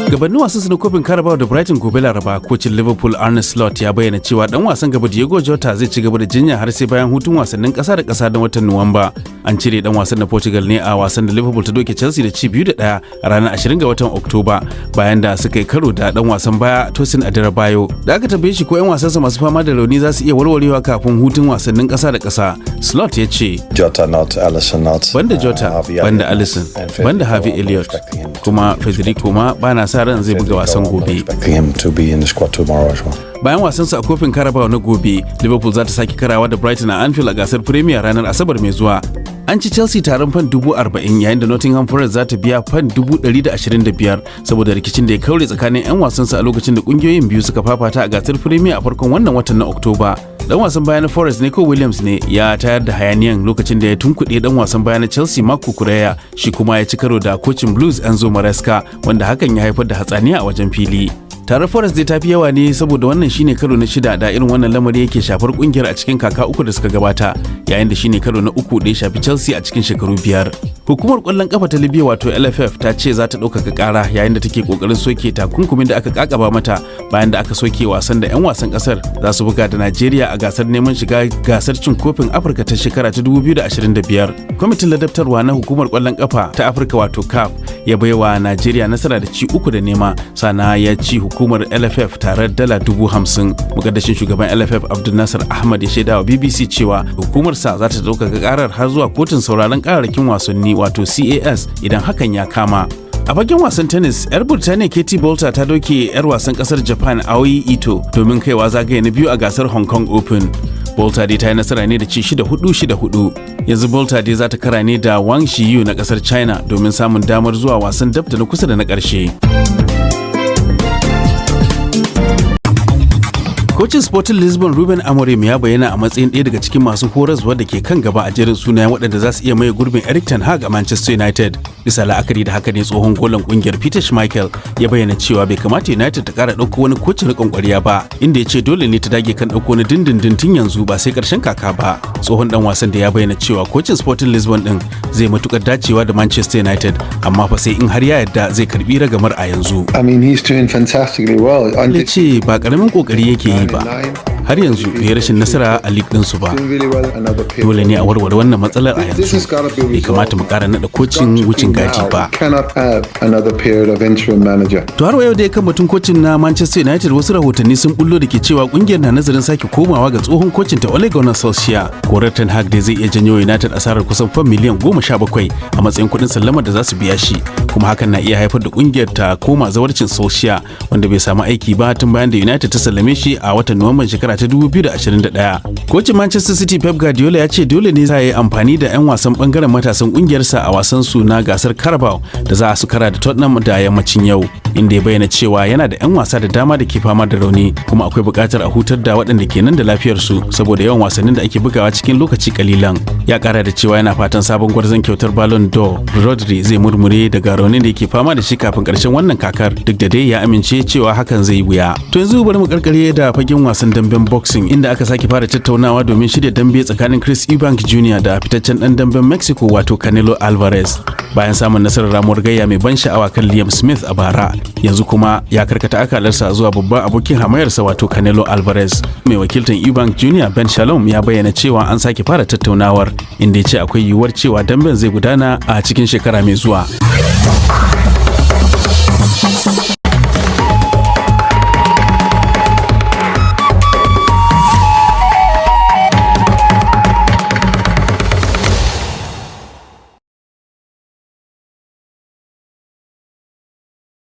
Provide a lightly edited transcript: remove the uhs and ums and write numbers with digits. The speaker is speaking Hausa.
Gabanin wasan su na kofin Carabao da Brighton gobe Laraba, kocin Liverpool Arne Slot ya bayyana cewa dan wasan gaba Diego Jota zai ci gaba da jinya har sai bayan hutun wasannin kasa da kasa na watan Nuwamba. An cire dan wasan na Portugal ne a wasan da Liverpool ta doke Chelsea da ci 2-1 a ranar 20 ga watan Oktoba, bayan da suka yi karo da dan wasan baya Tosin Adarabioyo. Da aka tambaye shi ko 'yan wasansa masu fama da rauni za su iya warwarewa kafin hutun wasannin kasa da kasa, Slot ya ce, Jota not, Alisson not. Banda Jota, banda Alisson, banda Harvey Elliott, kuma Federico ma bana sa ran zai buga wasan gobe. Bayan wasansa a kofin Carabao na gobe, Liverpool za ta sake karawa da Brighton a Anfield a gasar Premier ranar Asabar mai zuwa. An ci Chelsea taron fan 40,000, yayin da Nottingham Forest za ta biya fan 125,000 saboda rikicin da ya kaure tsakanin 'yan wasansa a lokacin da kungiyoyin biyu suka fafata a gasar Premier a farkon wannan watan na Oktoba. Dan wasan baya na Forest Neco Williams ne ya tayar da hayaniyan lokacin da ya tunkuɗe dan wasan baya na Chelsea Marc Cucurella, shi kuma ya ci karo da kocin Blues Enzo Maresca, wanda hakan ya haifar da hatsaniya a wajen fili. Tare Forest dai tafi yawa ne saboda wannan shine karo na shida da irin wannan lamari yake shafar kungiyar a cikin kaka 3 da suka gabata, yayin da shine karo na uku da ya shafi Chelsea a cikin shekaru 5. Hukumar kwallon kafa ta Libya wato LFF ta ce za ta ɗaukaka ƙara yayin da take kokarin soke takunkumin da aka kakaba mata bayan da aka soke wasan da 'yan wasan kasar za su buga da Najeriya a gasar neman shiga gasar cin kofin Afirka ta shekara ta 2025. Kwamitin ladabtarwa na hukumar kwallon kafa ta Afirka wato CAF ya baiwa Najeriya nasara da ci 3-0, sana ya ci hukumar LFF tare dala 50,000. Mukaddashin shugaban LFF Abdul Nasir Ahmad ya shaida wa BBC cewa hukumarsa za ta ɗaukaka karar har zuwa kotun sauraron kararrakin wasanni wato CAS idan hakan ya kama. A fagen wasan tennis, 'yar Burtaniya Katie Boulter ta doke 'yar wasan kasar Japan Aoi Ito domin kaiwa zagaye na biyu a gasar Hong Kong Open. Boulter dai ta yi nasara ne da ci 6-4, 6-4. Yanzu Boulter dai za ta kara ne da Wang Xiyu na kasar China domin samun damar zuwa wasan dab da na kusa da na ƙarshe. Kocin Sporting Lisbon Ruben Amorim ya bayyana a matsayin ɗaya daga cikin masu horaswa da ke kan gaba a jerin sunayen waɗanda za su iya maye gurbin Erik ten Hag a Manchester United. Bisa la'akari da haka ne tsohon golan ƙungiyar Peter Schmeichel ya bayyana cewa bai kamata United ta ƙara ɗauko wani kocin riƙon ƙwarya ba, inda ya ce dole ne ta dage kan ɗauko na dindindin tun yanzu, ba sai ƙarshen kaka ba. Tsohon ɗan wasan da ya bayyana cewa kocin Sporting Lisbon ɗin zai matuƙar dacewa da Manchester United, amma fa sai in har ya yarda zai karɓi ragamar a yanzu. I mean, he's doing fantastically well. Ya ce ba ƙaramin ƙoƙari yake yi ba, har yanzu bai rashin nasara a league ɗinsu ba. Dole ne a warware wannan matsalar a yanzu. Bai kamata mu ƙara naɗa kocin wucin gadi ba. To, har yau dai kan batun kocin na Manchester United, wasu rahotanni sun bullo da ke cewa kungiyar na nazarin sake komawa ga tsohon kocin ta Ole Gunnar Solskjaer. Korar Ten Hag dai zai iya janyo United asarar kusan fam miliyan 17 a matsayin kuɗin sallamar da za su biya shi, kuma hakan na iya haifar da kungiyar ta koma zawarcin Solskjaer, wanda bai samu aiki ba tun bayan da United ta sallame shi a watan Nuwamban shekara ta 2021. Kocin Manchester City Pep Guardiola ya ce dole ne za a yi amfani da 'yan wasan bangaren matasan kungiyarsa a wasan su na gasar Carabao da za su kara da Tottenham da yammacin yau, inda ya bayyana cewa yana da 'yan wasa da dama da ke fama da rauni, kuma akwai buƙatar a hutar da waɗanda ke nan da lafiyarsu saboda yawan wasannin da ake bugawa cikin lokaci kalilan. Ya kara da cewa yana fatan sabon gwarzon kyautar Ballon d'Or Rodri zai murmure daga raunin da yake fama da shi kafin ƙarshen wannan kakar, duk da dai ya amince cewa hakan zai yi wuya. To, yanzu bari mu karkare da fagen wasan damben boxing, inda aka sake fara tattaunawa domin shirya dambe tsakanin Chris Eubank Jr. da fitaccen dan damben Mexico wato Canelo Alvarez. Bayan samun nasarar ramuwar gayya mai ban sha'awa kan Liam Smith a bara, yanzu kuma ya karkata akalarsa zuwa babban abokin hamayarsa wato Canelo Alvarez. Mai wakiltar Eubank Jr. Ben Shalom ya bayyana cewa an sake fara tattaunawar, inda ya ce akwai yiwuwar cewa damben zai gudana a cikin shekara mai zuwa.